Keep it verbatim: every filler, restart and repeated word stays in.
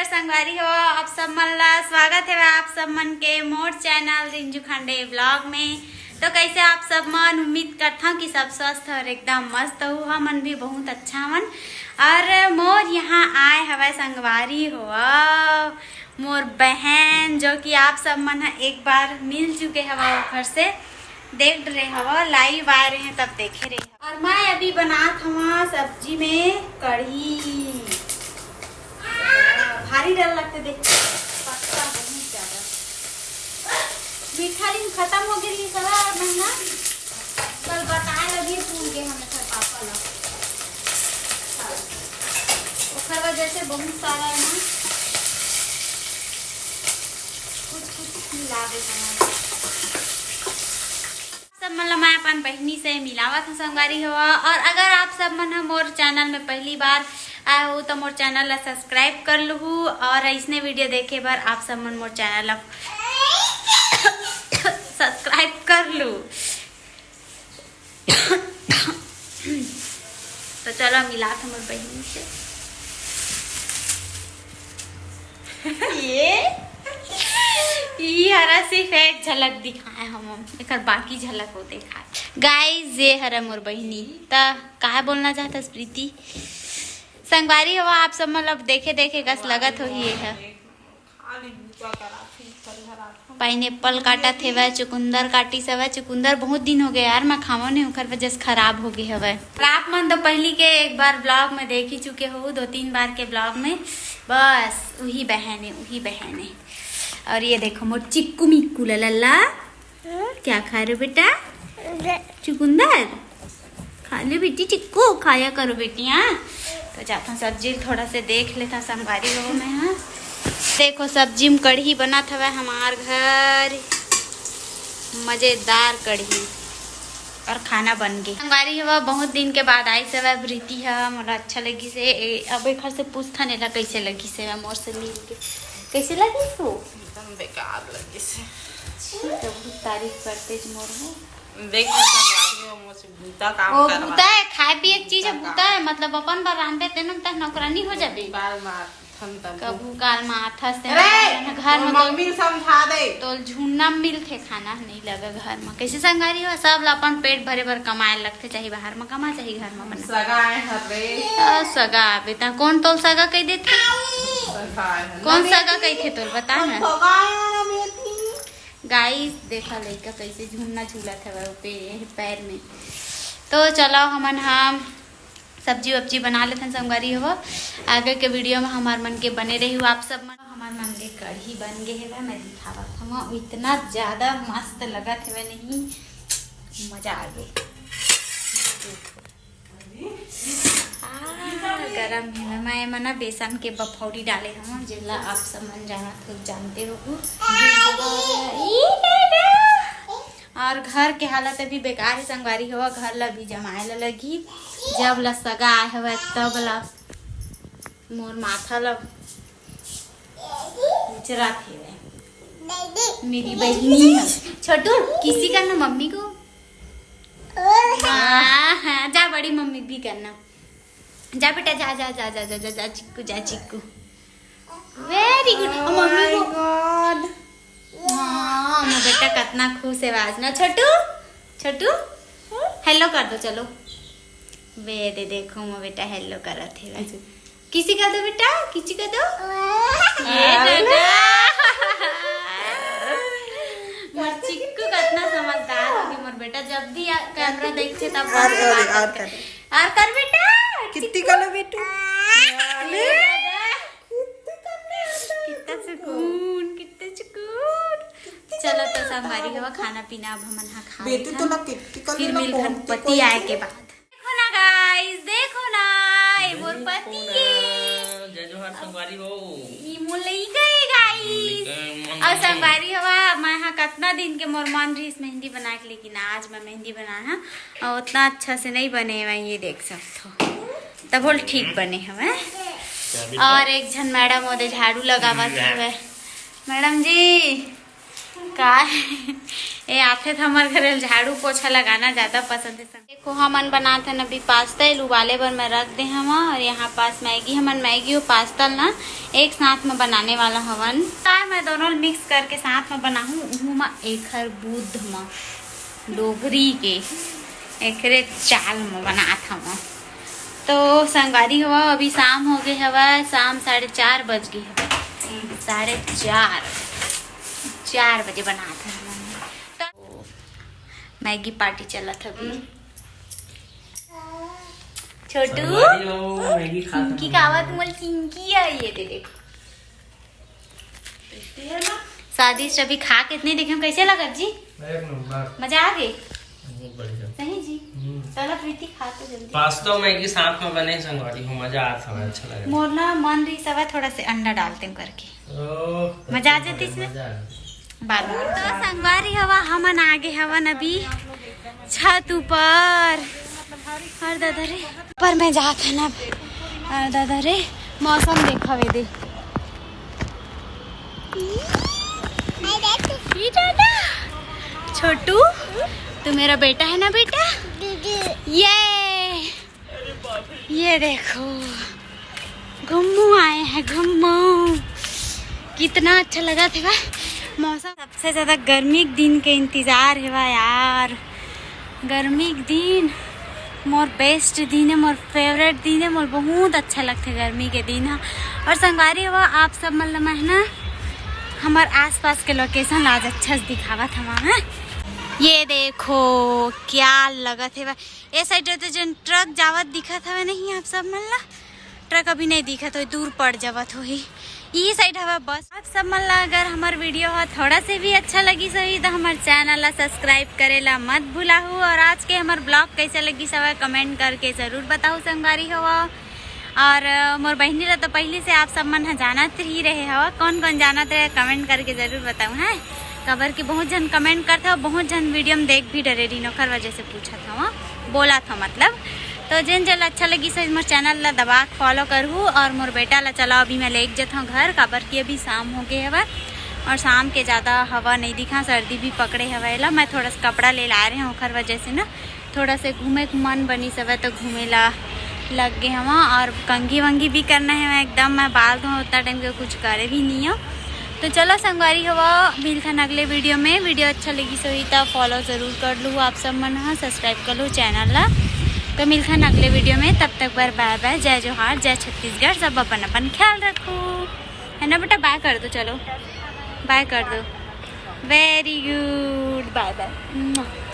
संगवारी हो, आप सब मन ला स्वागत हे आप सब मन के मोर चैनल रिंजू खांडे ब्लॉग में। तो कैसे आप सब मन? उम्मीद करता हूँ कि सब स्वस्थ और एकदम मस्त हो। हमन भी बहुत अच्छा हवन। और मोर यहाँ आए हवय संगवारी हो, मोर बहन, जो कि आप सब मन ह एक बार मिल चुके हवा ओखर से, देख रहे हवा, लाइव आए रहे तब देखे रहे। और मैं अभी बनात हवा सब्जी में कढ़ी। भारी डर लगते देख, पत्ता बहुत ज्यादा। मीठा दिन खत्म हो गई सवा और महीना कल बताए लगी भूल गए हमें घर पापा ला। ओकर वजह से बहुत सारा है ना, कुछ कुछ मिला दे हमारे। सब मन ला मैं अपन बहिनी से मिलावत हूँ संगवारी हो। और अगर आप सब मन ह मोर चैनल में पहली बार आए हो तो मोर चैनल ला सब्सक्राइब कर लूहू और ऐसने वीडियो देखे बर आप सब मन मोर चैनल ला सब्सक्राइब कर लू। तो चलो मिलात हूँ मोर बहिनी से। ये ई हरा सिर्फ एक झलक दिखाए हम, एकर बाकी झलक वो देखाए। गाइस, ये हरा मोर बहिनी। त काहे बोलना चाहता प्रीति? संगवारी हो, आप सब मतलब देखे देखे कस लगत होही ये ह। पाइनएप्पल काटत हेवय, चुकुंदर काटिस हवय। चुकुंदर बहुत दिन हो गए यार, मैं खावो नहीं, ओकर वजह से खराब हो गए हवय। और आप मन तो पहली के एक बार ब्लॉग में देख ही चुके हो, दो तीन बार के ब्लॉग में। बस वही बहन है, वही बहन है। और ये देखो मोर चिक्कू मिक्कू ला लल्ला। क्या खा रहे हो बेटा? चुकुंदर खा लो बेटी, चिक्कू खाया करो बेटी। हाँ, तो जाता हूँ सब्जी थोड़ा से देख लेता संगवारी हो मैं। हाँ, देखो सब्जी में कढ़ी बनत हवय हमार घर, मजेदार कढ़ी। और खाना बन गए संगवारी हो, बहुत दिन के बाद आई सवय प्रीति ह, मोला अच्छा लगी से। ए, अब एक से पूछता नेला कैसे लगी से मोर से मिल के, कैसे लगी तू? एकदम बेकार लगी से। छी, तो बहुत तारीफ करते ज मोर हो। देख ले संगवारी हो, मोर से बूता काम ओ करवा। बूता है, खाए पिए के चीज है, बूता बूता है, मतलब अपन बर रांधे तेन त नौकरानी हो जाबे। बाल मार थन तब। कभू काल में आथस ते अरे, ना घर तोर में तो मम्मी समझा दे। तो झुन्ना मिलथे खाना नहीं लगे घर में। कैसे संगवारी हो, सब ला अपन पेट भरे बर कमाए लगथे, चाहे बाहर में कमा, चाहे घर में बना। सगा आए हर रे। आ, सगा आबे ता कौन तोल सगा कह देथे? सगा आए हर। कौन ना सगा बेटी। कहिथे तोल बता हम ना। सगा आए हर ना बेटी। गाइस देखा लइका कैसे झुन्ना झूलत हवय ओपे पैर में। तो चलो हमन हम सब्जी वब्जी बना लेथन संगवारी हो। आगे के वीडियो में हमार मन के बने रही आप सब मन। हमार मन के कढ़ी बन गए हवय, मैं दिखावत हूँ, इतना ज्यादा मस्त लगत हवय नहीं, मजा आ गए। आ, गरम है। मैं एमा ना बेसन के बफौरी डाले हूँ, जेला आप सब मन जानत हो, जानते हो। और घर के हालत अभी बेकार है संगवारी हो, घर ला भी जमाए ला लगी। जब ला सगा आए हवय तब ला मोर माथा ला उचरा थे। मेरी बहिनी है। छोटू, किसी का ना मम्मी को। हाँ, हाँ, जा बड़ी मम्मी भी करना। जा बेटा, जा, जा, जा, जा, जा, जा, जा, चिक्कू, जा, chikoo. Very good। Oh mummy my को God। हाँ, मोर बेटा कितना खुश है आज ना। छोटू, छोटू, हेलो कर दो, चलो। वे दे, देखो, मोर बेटा हेलो करत है। अच्छा। किसी का दो बेटा, किसी का दो। ये अरे। दादा। मोर चिक्कू कितना समझदार होगी मोर बेटा, जब भी आ-, कैमरा देखते तब और, और, और कर। और कर बेटा। कितनी कलो बेटू? ये दादा। कितना सुकून, कितना सुकून। चलो तो संगवारी हो, खाना पीना अब हमन हा खा बेटी लेथन। तो ना कितनी कलो फिर ना मिलथन पति आए के बाद। देखो ना गाइस, देखो ना, ये मोर पति ये। जय जोहार संगवारी हो। ये मोर लइका है गाइस। और संगवारी हो, मैं हा कितना दिन के मोर मन रहिस मेहंदी बना के, लेकिन आज मैं मेहंदी बनाए हा और उतना अच्छा से नहीं बने हुए, ये देख सकते हो। तब बोल ठीक बने हवे। और एक झन मैडम ओदे झाड़ू लगावत हवे। मैडम जी, का है? ए आथे त हमर घर झाड़ू पोछा लगाना ज्यादा पसंद हे। देखो, हमन बनात हन अभी पास्ता, एला उबाले बर मैं रख दे हवं। और यहाँ पास मैगी, हमन मैगी और पास्ता ल ना एक साथ में बनाने वाला हवन। काय मैं दोनों ल मिक्स करके साथ में बनाहूँ, उहू में एखर बुद्ध में डोगरी के एकरे चाल में बनात हवं। तो संगवारी हो, अभी शाम हो गे हवय, शाम साढ़े चार बज गे हवय, साढ़े चार, चार बजे बनात हवं। तो मैगी पार्टी चलत हवे। छोटू, संगवारी हो, मैगी खात चिंकी हवं। का आवत मोल चिंकी आ, ये दे देखो। स्वादिष्ट अभी खा के इतने देखे, कैसे लगत जी? एक नंबर। मजा आ गई? बहुत बढ़िया। सही जी। हम्म। चलो प्रीति, खा के जल्दी। पास्ता मैगी साथ में बने संगवारी हो, मजा आता है, अच्छा लगे। मोर ना मन रही सवा थोड़ा से अंडा डालते हैं करके। ओह, मजा आ जाती इसमें। मजा आ जाती। बाद में। तो संगवारी हवा, हमन आगे हवन अभी छत ऊपर। और दादा रे, ऊपर में जात है ना। और दादा रे, मौसम देखा वे दे। ये दादा, छोटू, तू मेरा बेटा है ना बेटा? ये, ये देखो, घुम्मू आए हैं, घुम्मू। कितना अच्छा लगा थे मौसम। सबसे ज्यादा गर्मी के दिन के इंतजार है यार। गर्मी के दिन मोर बेस्ट दिन है, मोर फेवरेट दिन है, मोर बहुत अच्छा लगथे गर्मी के दिन ह। और संगवारी हो, आप सब मन ल मैं ना हमर आसपास के लोकेशन ला आज अच्छा से दिखावत हवा, हैं? ये देखो क्या लगत हे बा-, ए साइड तो जन ट्रक जावत दिखत हवे नहीं आप सब मन ला, ट्रक अभी नहीं दिखत होई, दूर पड़ जावत होही। ई साइड हवा बस। आप सब मन ला अगर हमर वीडियो ह थोड़ा से भी अच्छा लगिस होही तो हमर चैनल ला सब्सक्राइब करे ला मत भुलाहू। और आज के हमर ब्लॉग कैसे लगिस हवय कमेंट करके जरूर बताहू संगवारी हो। और अ, मोर बहिनी ला तो पहली से आप सब मन ह जानत ही रहे हवा, कौन कौन जानत रहे कमेंट करके जरूर बताहू, हैं? काबर कि बहुत झन कमेंट करथे और बहुत झन वीडियो में देख भी डरे रहिन, ओखर वजह से पूछत हवा, बोलत हव मतलब। तो जेन जेन ला अच्छा लगिस होही मोर चैनल ला दबा के फॉलो करहू। और मोर बेटा ला चलो अभी मैं लेके जथव घर, काबर कि अभी शाम हो गे हवय और शाम के ज्यादा हवा नहीं दिखा, सर्दी भी पकड़े हवय एला। मैं थोड़ा सा कपड़ा ले ला रहे हव, ओखर वजह से ना थोड़ा से घूमे के मन बनिस हवय तो घूमे ला लग गे हवा। और कंघी वंघी भी करना है, मैं एकदम मैं बाल धो उतना टाइम के कुछ करे भी नहीं हो। तो चलो संगवारी हो, मिलथन अगले वीडियो में। वीडियो अच्छा लगिस होही त फॉलो जरूर कर लू आप सब मन ह, सब्सक्राइब कर लू चैनल ला। तो मिलथन अगले वीडियो में, तब तक बर बाय बाय, जय जोहार, जय छत्तीसगढ़। सब अपन अपन ख्याल रखो, है ना बेटा? बाय कर दो, चलो बाय कर दो। वेरी गुड, बाय बाय।